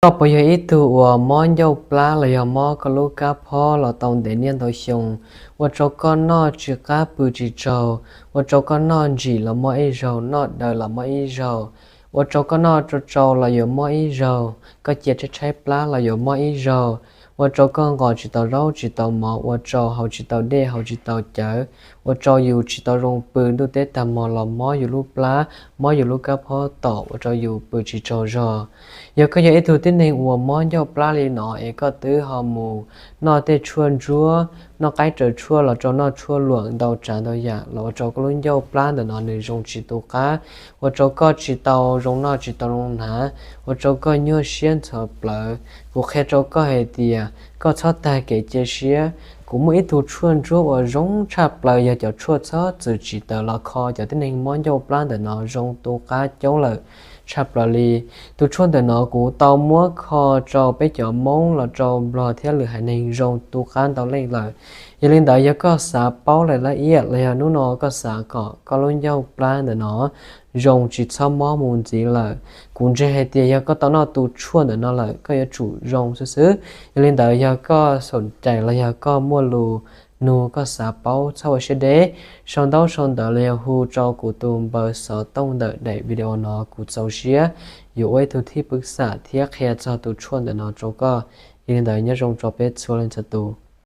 Koj puas yog ib tug uas mob ncauj plab los yog mob koj lub kab phob los tau ntev niaj ntau xyoo, ua rau koj noj tsis qab pw tsis tsaug, ua rau koj noj ntsim los mob ib zaug, noj daws los mob ib zaug, ua rau koj noj tsau tsau los yuav mob ib zaug, koj cia tshaib tshaib plab los yuav mob ib zaug, ua rau koj nqos tsis tau zaub tsis tau mov, ua rau haus tsis tau dej haus tsis tau cawv, ua rau yus tsis tau zoo pw, ntuj teb tag hmo los mob yus lub plab, mob yus lub kab phob tom, ua rau yus pw tsis tsaug zog. Yog koj yog ib tug tib neeg uas mob ncauj plab li no es koj twb ho mus noj tej tshuaj ntsuab, noj qaib raws tshuaj los rau noj tshuaj luam ntau tsav ntau yam los ua rau koj lub ncauj plab ntawm no nws zoo tsis tu qab, ua rau koj tsis tau zoo noj tsis tau zoo hnav, ua rau koj nyuaj siab ntxhov plawv. Kuv qhia rau koj hais tias koj txhob tag kev cia siab. Kuv muaj ib tug tshuaj ntsuab uas zoo tshaj plaws, yog cov tshuaj txhob txwm tsim tawm los kho cov tib neeg mob ncauj plab ntawm no zoo tu qab coob lawm tshaj plaws li. Tus tshuaj ntawm no kuv tau muab kho rau peb cov Hmoob los rau Nplog thiab lwm haiv neeg zoo tu qab ntau leej lawm. Yog li ntawd yog koj xav paub lawm laj iab los yog hnub no koj xav kom koj lub ncauj plab ntawm no zoo tsis txhob mob mus ntxiv lawm, kuv ntseeg hais tias yog koj tau noj tus tshuaj ntawm no lawm koj yuav tsum zoo xwb xwb. Yog li ntawd yog koj xoom cais los yog koj muaj lus nug koj xav paub txhob ua siab deb, sau ntaub sau ntawv los yog hu rau kuv tus npawb xov tooj ntawm daim video no, kuv txaus siab yuav ua ib tug thib pwv xam thiab qhia txog tus tshuaj ntawm no rau koj. Yog li ntawd nyob zoo rau peb txhua leej txhua tus.